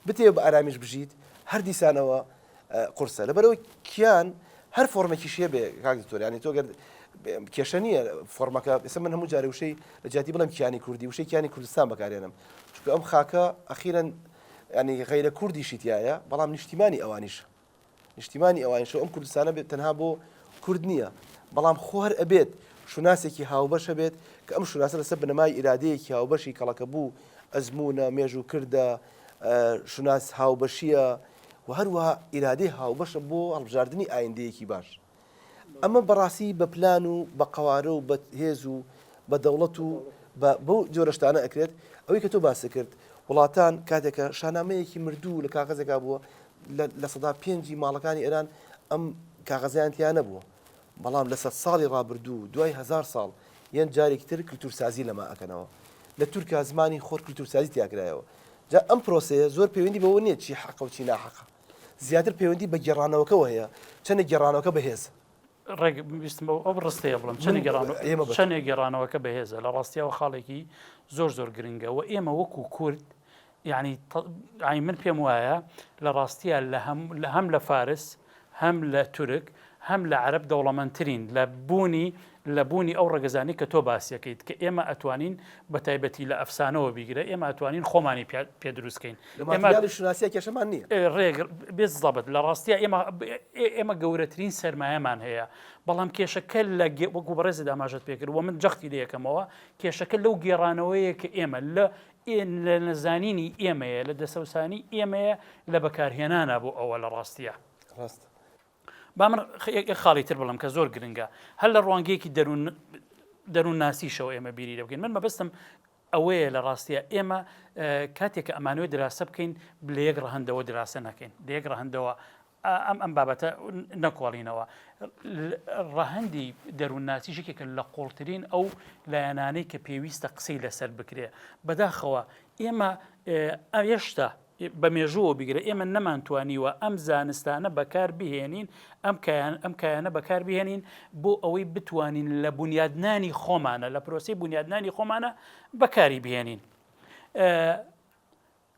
بتەوێ بە ئارامیش بژیت هەر دیسانەوە قورسە لەبەرەوەی کیان هەر فۆرمێکیش هەبێ کاک دکتۆر یانی تۆ گەر کێشە نییە فۆرمەکە ئێستا من هەموو جارێ وشەی لە جیاتی بڵێم کیانی کوردی وشەی کیانی کوردستان بەکارێنم چونکە ئەم خاکە ئەخیرەن ینی غەیرە کوردیشی تایە بەڵام نیشتیمانی ئەوانیش نیشتیمانی ئەوانیشە ئەم کوردستانە بێت تەنها بۆ کورد نییە بەڵام خۆ هەر ئەبێت شوناسێکی هاوبەش هەبێت کە ئەم شوناسە لەسەر بنەمای ئیرادەیەکی هاوبەشی کەڵەکەبوو ئەزموونە مێژوو کردە شوناس هاوبەشیە. و هەروەها ئیرادەی هاوبەشە بۆ هەڵبژاردنی ئایندەیەکی باش. ئەمە بەڕاستی بە پلان و بە قەوارە و بە هێز و بە دەوڵەت و بە بەو جۆرە شتانە ئەکرێت. ئەوەی کە تۆ باست کرد، وڵاتان کاتێک کە شانامەیەکی مردوو لە کاغەزێکا بووە، لە پێنجی ماڵەکانی ئێران ئەم کاغەزیان تیا نەبووە. بەڵام لە سەد ساڵی ڕابردوو دوای هەزار ساڵ یەن جارێکی تر کلتورسازی لەمە ئەکەنەوە. لە تورکیا زمانی خۆر کلتورسازی تیا کرایەوە. جا ئەم پرۆسەیە زۆر پەیوەندی بەوە نییە چی حەقە و چی ناحەقە. زیاتر پەیوەندی بە گێڕانەوەکەوە هەیە، چەندێک گێڕانەوەکە بەهێزە. ڕێک ویستم ئەو ئەو ڕستەیە بڵێم چەندێک گێڕانەوە چەندێک گێڕانەوەکە بەهێزە لە ڕاستیەوە خاڵێکی زۆر زۆر گرنگە و ئێمە وەکو کورد یعنی یعنی من پێم وایە لە ڕاستیە لە هەم لە هەم لە فارس هەم لە تورک هەم لە عەرەب دەوڵەمەندترین لە بوونی لە بوونی ئەو ڕەگەزانەی کە تۆ باسیەکەیت کە ئێمە ئەتوانین بە تایبەتی لە ئەفسانەوە بیگرە ئێمە ئەتوانین خۆمانی پێ دروست کەین لە ماتریالی شوناسیە کێشەمان نییە. ڕێک بزەبت لە ڕاستیا ئێمە ئێمە گەورەترین سەرمایەمان هەیە بەڵام کێشەکە لە وەکو بەڕێزت ئاماژەت پێکرد و من جەختی لێ یەکەمەوە کێشەکە لەو گێڕانەوەیە کە ئێمە لە لە نەزانینی ئێمەیە لە دەسەوسانی ئێمەیە لە بەکارهێنانە بۆ ئەوە لە ڕاستیە. ڕاستە. با من یەک خاڵی تر بڵێم کە زۆر گرنگە هەر لە ڕوانگەیەکی دەروون دەروونناسیشەوە ئێمە بیری لێ بکەین من مەبەستم ئەوەیە لە ڕاستیە ئێمە کاتێک کە ئەمانەوێت دراسە بکەین لە یەک ڕەهەندەوە دراسە نەکەین لە یەک ڕەهەندەوە ئەم ئەم بابەتە نەکۆڵینەوە ڕەهەندی دەروونناسی یەکێکە لە قوڵترین ئەو لایەنانەی کە پێویستە قسەی لەسەر بکرێ بەداخەوە ئێمە هێشتا بە مێژووەوە بیگرە ئێمە نەمانتوانیوە ئەم زانستانە بەکار بهێنین ئەم کایان ئەم کایانە بەکار بهێنین بۆ ئەوەی بتوانین لە بونیادنانی خۆمانە لە پرۆسەی بونیادنانی خۆمانە بەکاری بهێنین.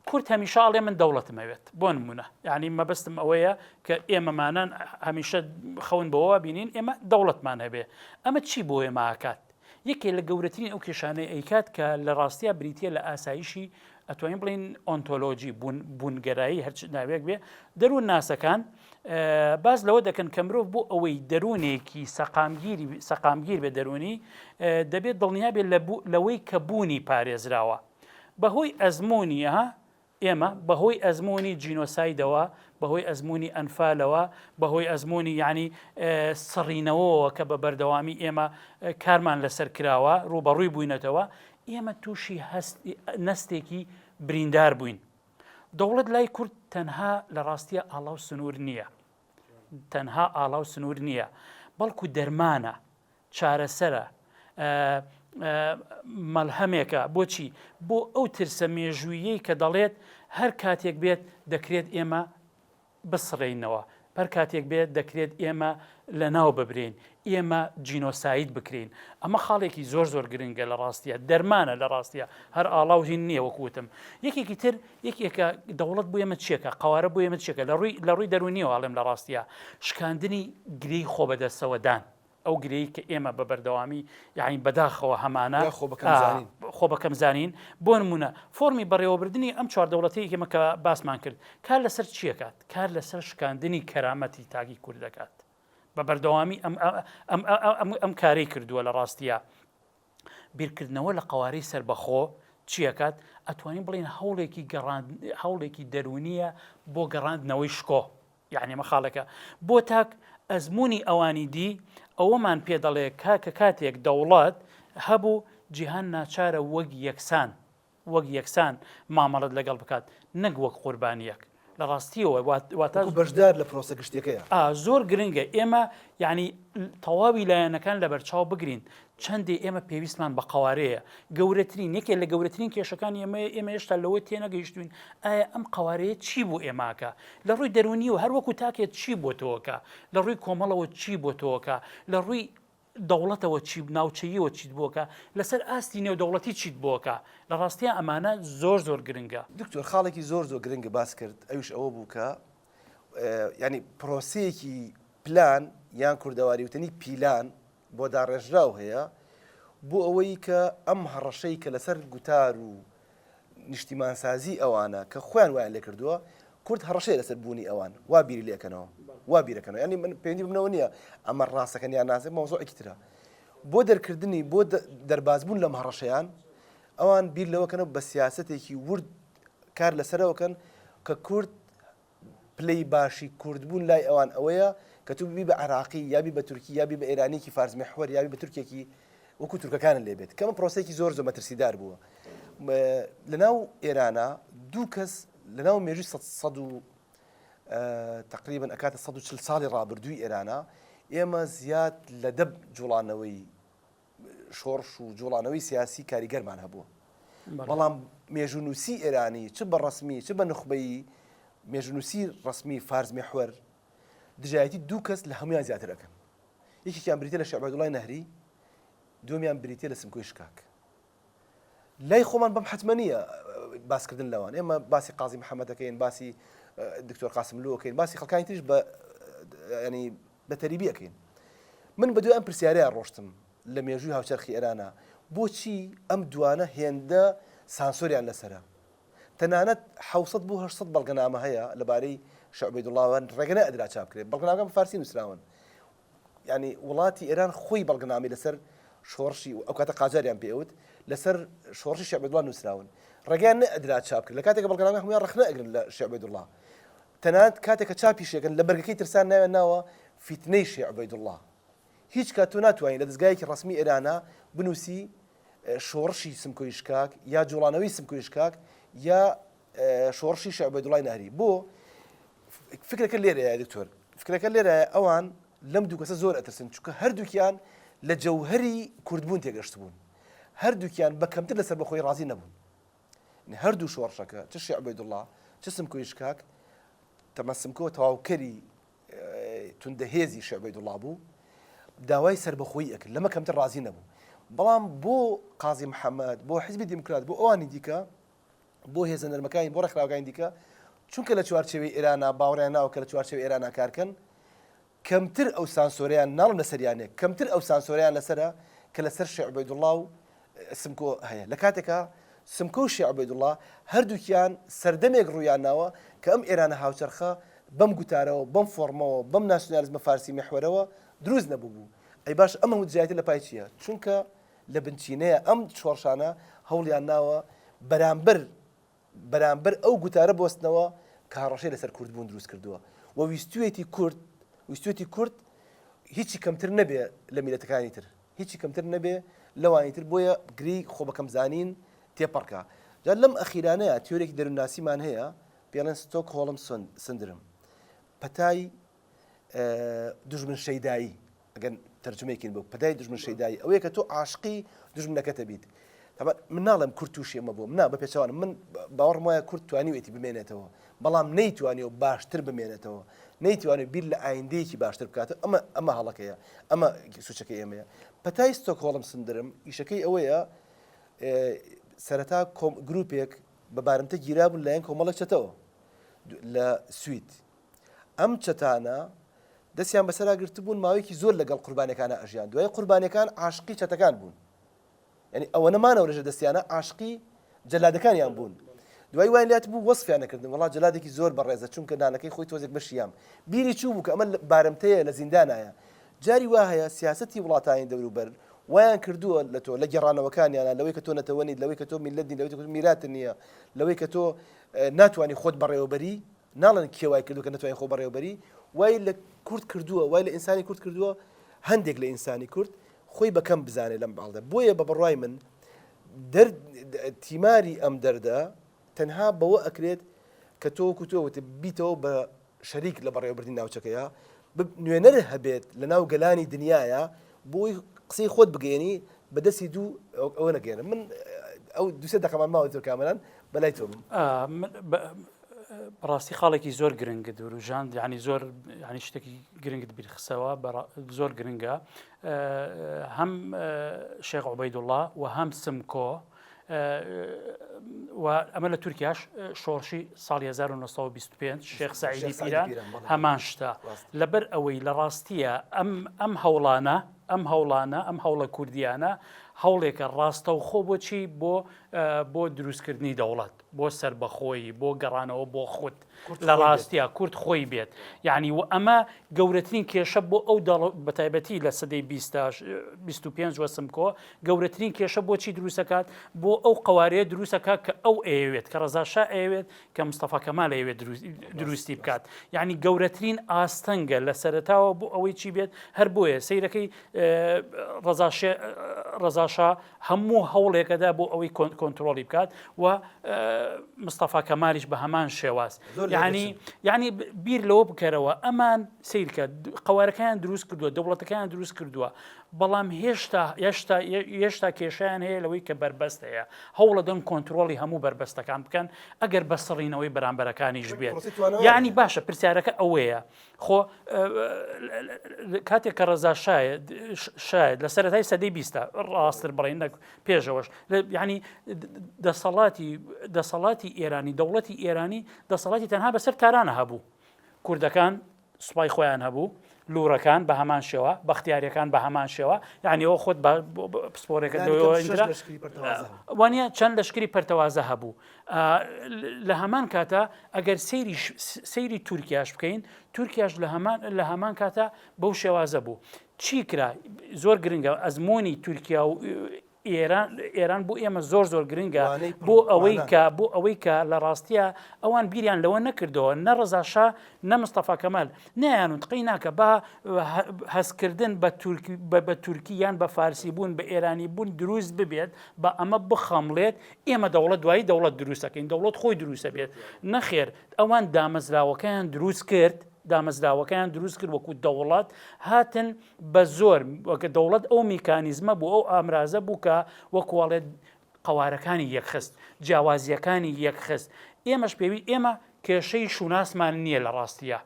کورد هەمیشە ئەڵێ من دەوڵەتم ئەوێت بۆ نمونە یعنی مەبەستم ئەوەیە کە ئێمەمانان هەمیشە خەون بەوە بینین ئێمە دەوڵەتمان هەبێ ئەمە چی بۆ ئێمە ئاکات یەکێ لە گەورەترین ئەو کێشانەی ئەیکات کە لە ڕاستیا بریتە لە ئاسایشی ئەتوانین بڵین ئۆنتۆلۆجی بوونگەرایی هەرچ ناوێک بێ دەروون ناسەکان باس لەوە دەکەن کە مرۆڤ بۆ ئەوەی دەروونێکی سەقامگیری سەقامگیر بێ دەروونی دەبێت دڵنیا بێت لەوەی کە بوونی پارێزراوە بەهۆی ئەزموونی ها ئێمە بەهۆی ئەزموونی جینۆسایدەوە، بەهۆی ئەزموونی ئەنفالەوە، بەهۆی ئەزموونی یانی سڕینەوەوە کە بە بەردەوامی ئێمە کارمان لەسەر کراوە، ڕووبەڕووی بووینەتەوە، ئێمە تووشی هەست نەستێکی بریندار بووین. دەوڵەت لای کورد تەنها لە ڕاستیە ئاڵا و سنوور نییە. تەنها ئاڵا و سنوور نییە، بەڵکو دەرمانە، چارەسەرە، مەڵهەمێکە، بۆچی؟ بۆ ئەو ترسە مێژووییەی کە دەڵێت هەر کاتێک بێت دەکرێت ئێمە بسڕێینەوە، هەر کاتێک بێت دەکرێت ئێمە لەناو ببرێین، ئێمە جینۆساید بکرێین. ئەمە خاڵێکی زۆر زۆر گرنگە لە ڕاستیە، دەرمانە لە ڕاستیە، هەر ئاڵا و هین نییە وەکو وتم. یەکێکی تر یەکێکە دەوڵەت بۆ ئێمە چیەکە، قەوارە بۆ ئێمە چیەکە لە ڕووی لە ڕووی دەروونیەوە ئەڵێم لە ڕاستیە، شکاندنی گرێی خۆبەدەستەوەدان. ئەو گرێی کە ئێمە بە بەردەوامی یانی بەداخەوە هەمانە یا خۆ بەکەم زانین. خۆ بەکەم زانین بۆ نمونە فۆرمی بەڕێوەبردنی ئەم چوار دەوڵەتەی ئێمە کە باسمان کرد کار لەسەر چیەکات کار لەسەر شکاندنی کەرامەتی تاکی کورد دەکات بە بەردەوامی ئەم ئەم ئەم ئەم کارەی کردووە لە ڕاستیە بیرکردنەوە لە قەوارەی سەربەخۆ چیەکات ئەتوانین بڵێین هەوڵێکی گەڕان هەوڵێکی دەروونیە بۆ گەڕاندنەوەی شکۆ یەعنی ئەمە خاڵێکە بۆ تاک ئەزموونی ئەوانی دی ئەوەمان پێ دەڵێ کا کە کاتێک دەوڵەت هەبوو جیهان ناچارە وەک یەکسان وەک یەکسان مامەڵەت لەگەڵ بکات نەک وەک قوربانیەک لە ڕاستیەوە واتە بەشدار لە پرۆسە گشتیەکەیە. ئا زۆر گرنگە ئێمە یعنی تەواوی لایەنەکان لەبەرچاو بگرین چەندێ ئێمە پێویستمان بە قەوارەیە گەورەترین یەکێ لە گەورەترین کێشەکانی ئێمە ئێمە هێشتا لەوە تێنەگەیشتوین ئایا ئەم قەوارەیە چی بۆ ئێماکە لە ڕووی دەرونیەوە هەر وەکو تاکێت چی بۆ تۆکە لە ڕووی کۆمەڵەوە چی بۆ تۆکە لە ڕووی دەوڵەتەوە چی ناوچەیەوە چیت بۆکە لەسەر ئاستی نێودەوڵەتی چیت بۆکە لە ڕاستیان ئەمانە زۆر زۆر گرنگە. دکتۆر خاڵێکی زۆر زۆر گرنگ باس کرد ئەویش ئەوە بوو کە ینی پرۆسەیەکی پلان یان کوردەواری وتنی پیلان بۆ داڕێژراو هەیە بۆ ئەوەی کە ئەم هەڕەشەی کە لەسەر گوتار و نیشتیمانسازی ئەوانە کە خۆیان وایان لێکردووە کورد هەڕەشەیە لەسەر بوونی ئەوان وا بیری لێکەنەوە وا بیرەکەنەوە ینی من پەیوەندی بمنەوە نییە ئەمە ڕاستەکەن یان نازێ مەوزوعێکی ترە بۆ دەرکردنی بۆ دەربازبوون لەم هەڕەشەیان ئەوان بیر لەوەکەنەوە بە سیاسەتێکی ورد کار لەسەرەوەکەن کە کورد. پلەی باشی کوردبوون لای ئەوان ئەوەیە کە تۆ ببی بە عێراقی یا بی بە تورکی یا بی بە ئێرانیەکی فارس میحوەر یا بی بە تورکێکی وەکو تورکەکانت لێ بێت کە ئەمە پرۆسەیەکی زۆر زۆر مەترسیدار بووە لەناو ئێرانە دوو کەس لەناو مێژووی سەد و تقریبا ئەکاتە 140 ساڵی ڕابردووی ئێرانە ئێمە زیاد لە دە جوڵانەوەی شۆڕش و جوڵانەوەی سیاسی کاریگەرمان هەبووە بەڵام مێژوونووسی ئێرانی چ بە ڕسمی چ بە نخبەیی مێژوونووسی ڕسمی فارس میحوەر دژایەتی دوو کەس لە هەمویان زیاتر ئەکەن یەکێکیان بریتە لە شێخ عوبەیدوڵای نەهری دووەمیان بریتە لە سمکۆی شکاک لای خۆمان بەم حتممە نییە باسکردن لەوان ئێمە باسی قازی محەممەدەکەین باسی دکتۆر قاسملوەکەین باسی خەڵکانی تریش بە ینی بە تەریبی ئەکەین. من بە دوای ئەم پرسیارەیا ڕۆشتم لە مێژووی هاوچەرخی ئێرانا بۆچی ئەم دوانە هێندە سانسۆریان لەسەرە؟ تەنانەت 700 بۆ 800 بەڵگەنامە هەیە لەبارەی شێخ عوبەیدوڵڵاوە ڕێگە نەئەدرا چاپ بکرێت بەڵگەنامەکان بە فارسی نووسراون یعنی وڵاتی ئێران خۆی بەڵگەنامەی لەسەر شۆڕشی ئەو کاتە قاجاریان پێوت لەسەر شۆڕشی شێخ عوبەیدوڵڵا نووسراون ڕێگەیان نەئەدرا چاپ کرد لە کاتێک بەڵگەنامە هەموویان ڕەخنە ئەگرن لە شێخ عوبەیدوڵڵا تەنانەت کاتێک کە چاپیشی ئەکەن لە بەرگەکەی ترسان ناویان ناوە فیتنەی شێ عوبەیدوڵڵا. هیچ کات تۆ ناتوانی لە دەزگایەکی ڕەسمی ئێرانا بنووسی شۆڕشی سمکۆی شکاک یا جوڵانەوەی سمکۆی شکاک یا شۆڕشی شێ عوبەیدوڵای نەهری. بۆ؟ فکرەکە لێرەیە دکتۆر، فکرەکە لێرەیە ئەوان لەم دوو کەسە زۆر ئەترسن چونکە هەردووکیان لە جەوهەری کوردبوون تێگەشتبوون. هەردووکیان بە کەمتر لە سەربەخۆیی ڕازی نەبوون. هەردوو شۆڕشەکە چ شێخ عوبەیدوڵڵا چ سمکۆی شکاک تەمە سمکۆ تەواوکەری توندە هێزی شێخ عوبەیدوڵڵا بوو داوای سربەخۆیی ئەکرد لەمە کەمتر ڕازی نەبوو بەڵام بۆ قازی محەممەد بۆ حزبی دیموکرات بۆ ئەوانی دیکە بۆ هێزە نەرمەکانی بۆ ڕێکخراوەکانی دیکە چونکە لە چوارچێوەی ئێرانە باوەڕیان ناوە کە لە چوارچێوەی ئێرانە کارکەن کەمتر ئەو سانسۆرەیان، ناڵێم لەسەریان نیە، کەمتر ئەو سانسۆرەیان لەسەرە کە لەسەر شێخ عوبەیدوڵڵا و سمکۆ هەیە. لە کاتێکا سمکۆ و شێخ عوبەیدوڵڵا هەردووکیان سەردەمێک ڕوویان ناوە کە ئەم ئێرانە هاوچەرخە بەم گوتارەوە، بەم فۆڕمەوە، بەم ناسیونالیزمە فارسی میحوەرەوە دروست نەبووبوو. ئەی باش ئەم هەموو دژایەتیە لە پای چییە؟ چونکە لە بنچینەیە ئەم شۆڕشانە هەوڵیان ناوە بەرامبەر بەرامبەر ئەو گوتارە بوەستنەوە کە هەڕەشەی لەسەر کوردبوون دروست کردووە و ویستویەتی کورد ویستویەتی کورد هیچی کەمتر نەبێ لە میلەتەکانی تر هیچی کەمتر نەبێ لەوانی تر بۆیە گری خۆ بەکەمزانین تێپەڕکە جا لەم ئەخیرانەیە تیۆرێکی دەروونناسیمان هەیە پێڵێن ستۆکهۆڵم سندرم پەتای دوژمن شەیدایی ئەگەر تەرجمەیەکین بۆ پەدای دوژمن شەیدایی ئەوەیە کە تۆ عاشقی دوژمنەکەتە بیت تەبعەن من ناڵێم کورد تووشی ئەمە بووە نا بە پێچەوانە من باوەڕم وایە کورد توانیوێتی بمێنێتەوە بەڵام نەیتوانیەوە باشتر بمێنێتەوە نەیتوانێت بیر لە ئایندەیەکی باشتر بکاتەوە ئەمە ئەمە هەڵەکەیە ئەمە سوچەکەی ئێمەیە پەتای ستۆکهۆڵم سندرم ئیشەکەی ئەوەیە سەرەتا گروپێک بە بارمتە گیرابوون لایەن کۆمەڵێک چەتەوە لە سوید ئەم چەتانە دەستیان بەسەرا گرتبوون ماوەیەکی زۆر لەگەڵ قوربانیەکانا ئەژیان دوای قوربانیەکان عاشقی چەتەکان بوون یعنی ئەوەنە مانەوە لەژێر دەستیانە عاشقی جەلادەکانیان بوون دوای وای لات بوو وەسفیان نەکردن وڵا جەلادێکی زۆر بەڕێزە چونکە نانەکەی خۆی تۆزێک بەشیام بیری چوو بوو کە ئەمە بارمتەیە لە زیندانایە جاری وا هەیە سیاسەتی وڵاتانی دەوروبەر وایان کردووە لە تۆ لە گێڕانەوەکانیانە لەوەی کە تۆ نەتەوە نیت لەوەی کە تۆ میللەت نیت لەوەی کە تۆ میراتت نییە لەوەی کە تۆ ناتوانی خۆت بەڕێوەبەری ناڵێن کێ وای کردووە کە نەتوانین خۆ بەڕێوەبەری، وای لە کورد کردووە، وای لە ئینسانی کورد کردووە، هەندێک لە ئینسانی کورد خۆی بە کەم بزانێت لەم باڵدا. بۆیە بە بڕوای من دەرد تیماری ئەم دەردە تەنها بەوە ئەکرێت کە تۆ وەکو تۆ وتت بیتەوە بە شەریک لە بەڕێوەبردنی ناوچەکەیا، نوێنەر هەبێت لە ناو گەلانی دنیایا بۆی قسەی خۆت بگەیەنی بە دەستی دوو ئەوە نەگەیەنە من ئەو دوسێ دەقەمان ماوە تۆ کامەران بەلای تۆ بم. بەڕاستی خاڵێکی زۆر گرنگت وروژاند یعنی زۆر یعنی شتێکی گرنگت بیرخسەوە زۆر گرنگە هەم شێخ عوبەیدوڵڵا و هەم سمکۆ و ئەمە لە تورکیاش شۆڕشی ساڵی 1925 شێخ سعیدی پیران هەمان شتە لەبەر ئەوەی لە ڕاستیە ئەم ئەم هەوڵانە ئەم هەوڵانە ئەم هەوڵە کوردیانە هەوڵێکە ڕاستەوخۆ بۆچی بۆ بۆ دروستکردنی دەوڵەت. بۆ سەربەخۆیی، بۆ گەڕانەوە بۆ خود، لە ڕاستیا کورد خۆی بێت. یعنی و ئەمە گەورەترین کێشە بۆ ئەو دەڵ بەتایبەتی لە سەدەی بیستاش 25 وە سمکۆ گەورەترین کێشە بۆچی دروستەکات بۆ ئەو قوارەیە دروستەکە کە ئەو ئەیەوێت کە ڕەزا شا ئەیەوێت کە مستەفا کەمال ئەیەوێت دروستی بکات یعنی گەورەترین ئاستەنگە لە سەرەتاوە بۆ ئەوەی چی بێت هەر بۆیە سەیرەکەی ڕەزاشا هەموو هەوڵێکەدا بۆ ئەوەی کۆنتترۆلی بکات و مستەفا کەمالیش بە هەمان شێواز یعنی یعنی بیر لەوە بکەرەوە ئەمان سیرکە قوارەکەیان دروست کردووە دەوڵەتەکەیان دروست کردووە بەڵام هێشتا هێشتا هێشتا کێشیان هەیە لەوەی کە بەربەست هەیە هەوڵەدەن کۆنتترۆلی هەموو بەربەستەکان بکەن ئەگەر بە سڕینەوەی بەرامبەرەکانیش بێت یعنی باشە پرسیارەکە ئەوەیە خۆ کاتێک کە ڕەزا شاید شاید لە سەرەتای سەدەی بیستە ڕاستتر بڵێن نەک پێشەوەش یعنی دەسەڵاتی دەسەڵاتی ئێرانی دەوڵەتی ئێرانی دەسەڵاتی تەنها بەسەر تارانە هەبوو کوردەکان سوپای خۆیان هەبوو لوڕەکان بە هەمان شێوە بەختیاریەکان بە هەمان شێوە یعنی ئەوە خۆت پسپۆرێکە وانە چەند لەشکری پەرتەوازە هەبوو لە هەمان کاتە ئەگەر سەیری سەیری تورکیاش بکەین تورکیاش لە هەمان لە هەمان کاتە بەو شێوازە بوو چی کرا زۆر گرنگە ئەزمموی تورکیا و ئێران ئێران بۆ ئێمە زۆر زۆر گرنگە بۆ ئەوەی کە بۆ ئەوەی کە لە ڕاستیە ئەوان بیریان لەوە نەکردەوە نە ڕزاشا نە مستەفا کەمال نیان و تقی ناکە با هەستکردن بە تورکی بە تورکی یان بە فارسی بوون بە ئێرانی بوون دروست ببێت بە ئەمە بخەمڵێت ئێمە دەوڵەت دوایی دەوڵەت دروستەکەین دەوڵەت خۆی دروستە بێت نەخێر ئەوان دامەزراوەکەیان دروست کرد دامەزراوەکەیان دروست کرد وەکو دەوڵەت هاتن بە زۆر وەکە دەوڵەت ئەو میکانیزمە بوو ئەو ئامرازە بوو کە وەکوواڵێت قەوارەکانی یەکخست جیاوازیەکانی یەکخست ئێمەش پێوی ئێمە کێشەی شوناسمان نییە لە ڕاستیە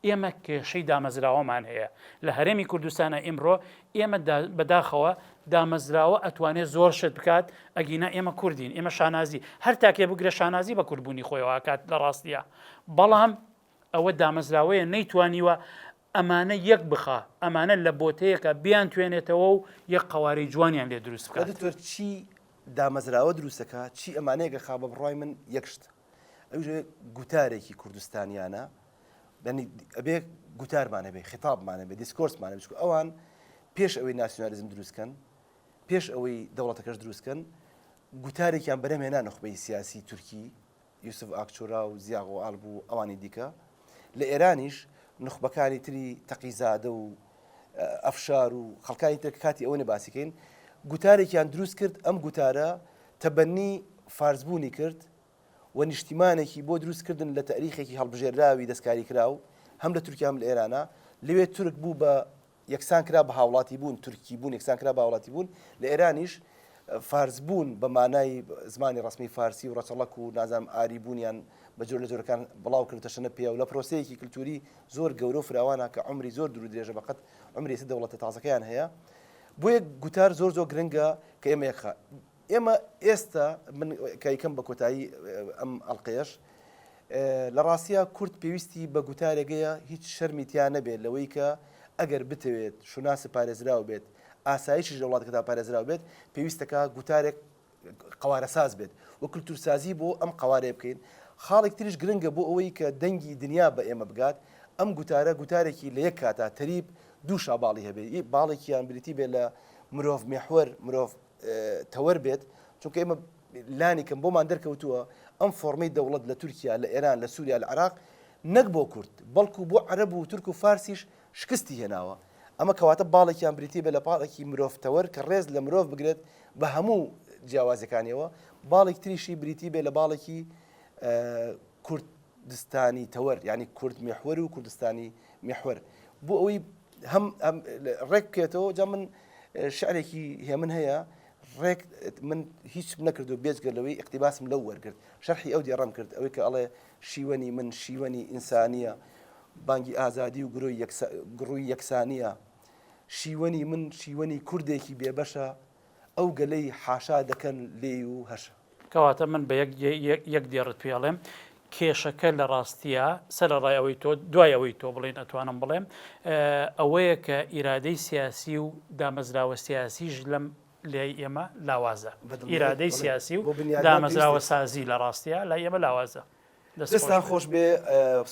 ئێمە کێشەی دامەزراوەمان هەیە لە هەرێمی کوردستانە ئیمڕۆ ئێمە بەداخەوە دامەزراوە ئەتوانێت زۆر شت بکات ئەگینا ئێمە کوردین ئێمە شانازی هەر تاکێ بگرە شانازی بە کوردبوونی خۆیەوە کات لە ڕاستیە بەڵام ئەوە دامەزراوەیە نەیتوانیوە ئەمانە یەک بخا، ئەمانە لە بۆتەیەکا بیانتوێنێتەوە و یەک قەوارەی جوانیان لێ دروست بکات. دکتۆر چی دامەزراوە دروست دەکا، چی ئەمانەیەک ئەخا، بە بڕوای من یەک شت، ئەویش ئەوەیە گوتارێکی کوردستانیانە، یانی ئەبێ گوتارمان هەبێ، خیتابمان هەبێ، discourse مان هەبێ، چونکە ئەوان پێش ئەوەی ناسیۆنالیزم دروست کەن، پێش ئەوەی دەوڵەتەکەش دروست کەن، گوتارێکیان بەرهەم هێنا نوخبەی سیاسی تورکی، یوسف ئاکچورا و زیا غۆئالب و ئەوانی دیکە، لە ئێرانیش نوخبەکانی تری تەقیزادە و ئەفشار و خەڵکانی تر کە کاتی ئەوە نیە باسی کەین، گوتارێکیان دروست کرد، ئەم گوتارە تەبەنی فارسبوونی کرد و نیشتیمانێکی بۆ دروست کردن لە تەئریخێکی هەڵبژێرراوی دەستکاریکراو هەم لە تورکیا هەم لە ئێرانا، لەوێ تورک بوو بە یەکسان کرا بە هاوڵاتی بوون، تورکی بوون یەکسان کرا بە هاوڵاتی بوون، لە ئێرانیش فارس بوون بە مانای زمانی ڕەسمی فارسی و ڕەچەڵەک و نازانم ئاری بوونیان بە جۆر لە جۆرەکان بڵاو کرد و تەشەنە پێیا و لە پرۆسەیەکی کلتوری زۆر گەورە و فراوانە کە عومری زۆر دوور و درێژە بەقەد عومری ئێستا دەوڵەتە تازەکەیان هەیە. بۆیە گوتار زۆر زۆر گرنگە کە ئێمە یەکخا ئێمە ئێستا من کە یکەم بە کۆتایی ئەم ئەڵلقەیەش لە ڕاستیا کورد پێویستی بە گوتارێگەیە هیچ شەرمی تیا نەبێت لەوەی کە ئەگەر بتەوێت شوناس پارێزراو بێت ئاسایشیش لە وڵاتەکەدا پارێزراو بێت پێویستەکە گوتارێک قوارەساز بێت و کلتورسازی بۆ ئەم قوارەیە بکەین خاڵێک تریش گرنگە بۆ ئەوەی کە دەنگی دنیا بە ئێمە بگات ئەم گوتارە گوتارێکی لە یەک کاتا تەریب دوو شاباڵی هەبێ باڵێکیان بریتی بێت لە مرۆڤ میحوەر مرۆڤ تەوەر بێت چونکە ئێمە لانی کەم بۆمان دەرکەوتووە ئەم فۆرمەی دەوڵەت لە تورکیا لە ئێران لە سووریا لە عراق نەک بۆ کورد بەڵکو بۆ عەرەب و تورک و فارسیش شکستی هێناوە ئەمە کەواتە باڵێکیان بریتی بێ لە پاڵێکی مرۆڤ تەوەر کە ڕێز لە مرۆڤ بگرێت بە هەموو جیاوازەکانیەوە باڵێک تریشی بریتی بێ لە باڵێکی کوردستانی تەوەر یعنی کورد میحوەر و کوردستانی میحوەر بۆ ئەوەی هەم ڕێک بکێتەوە جا من شعرێکی هێمن هەیە ڕێک من هیچ نەکردو بێجگە لەوەی اقتباسم لەو وەرگرت شەرحی ئەو دێڕەم کرد ئەوەی کە ئەڵێ شیوەنی من شیوەنی ئینسانیە بانگی ئازادی و گرۆی گڕووی یەکسانیە شیوەنی من شیوەنی کوردێکی بێبەشە ئەو گەلەی حاشا دەکەن لێی و هەشە. کەواتە من بە یەک یەک دێڕت پێ ئەڵێم کێشەکە لە ڕاستیە سەرەڕای ئەوەی تۆ دوای ئەوەی تۆ بڵێن ئەتوانم بڵێم ئەوەیە کە ئیرادەی سیاسی و دامەزراوە سیاسیش لەم لای ئێمە لاوازە. ئیرادەی سیاسی و دامەزراوەسازی لە ڕاستیا لای ئێمە لاوازە. دەستان خۆش بێ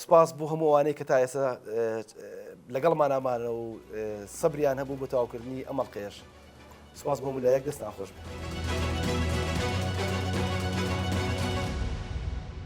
سپاس بۆ هەموو ئەوانەی کە تا ئێستا لەگەڵمانە مانە و سەبریان هەبوو بۆ تەواوکردنی ئەم ئەڵقەیەش. سپاس بۆ هەموو لایەک دەستان خۆش بێ.